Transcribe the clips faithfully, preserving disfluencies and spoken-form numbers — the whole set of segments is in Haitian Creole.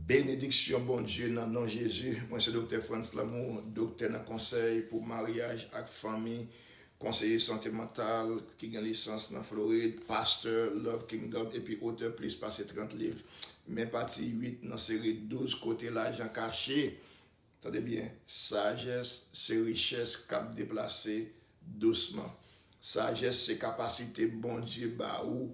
Benediksyon Bondye nan non Jezi. Mwen se Doktè Frantz Lamour, doktè nan konsèy pou maryaj ak fanmi, konseye sante mantal ki gen lisans nan Florid, pastè Love Kingdom epi otè plis pase trant liv. Men pati uit nan seri douz kote lajan kache. Tande byen, sajès se richès k ap deplase dousman. Sajès se kapasite Bondye ba ou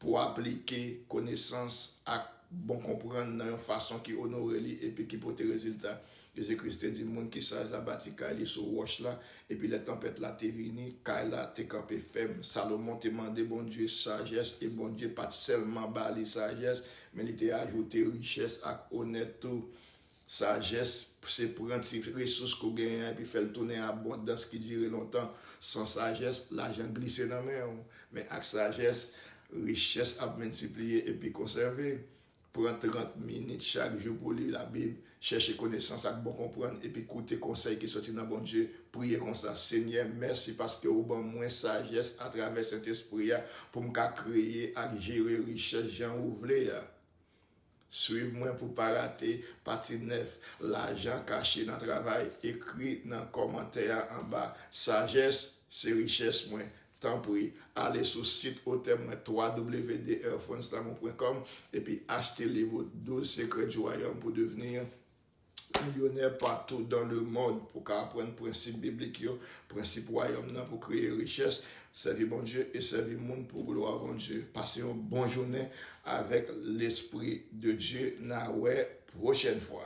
pou aplike konesans ak bon konprann nan yon fason ki onore li epi ki pote rezilta. Jezi Kris te di moun ki saj la bati kay li sou wòch la, epi lè tanpèt la te vini, kay la te kanpe fèm. Salomon te mande Bondye sajès, e Bondye pa t sèlman ba li sajès, men li te ajoute richès ak onè tou. Sajès se pran ti resous ke w genyen an epi fè l tounen abondans ki dire lontan. San sajès, lajan glise nan men w. Men ak sajès, richès ap miltipliye epi konsève. Pran trant minit chak jou pou li Labib, chèche konesans ak bon konprann, epi koute konsèy ki soti nan Bondye. Priye konsa, Senyè, mèsi paske ou ban mwen sajès atravè Sentespri a pou m ka kreye ak jere richès jan ou vle a. Swiv mwen pou pa rate pati nèf, lajan kache nan travay, ekri nan kòmantè a anba. Sajès se richès mwen. Tanpri, ale sou sit otè mwen, w w w dot airfranslamour dot com, epi achte liv ou Douze Secrets du Royaume pour devenir millionnaire partout dans le monde, pou w ka aprann prensip biblik yo, prensip wayòm nan pou kreye richès, sèvi Bondye e sèvi moun pou glwa Bondye. Pase yon bon jounen avèk Lespri de Dye. N a wè pwochèn fwa.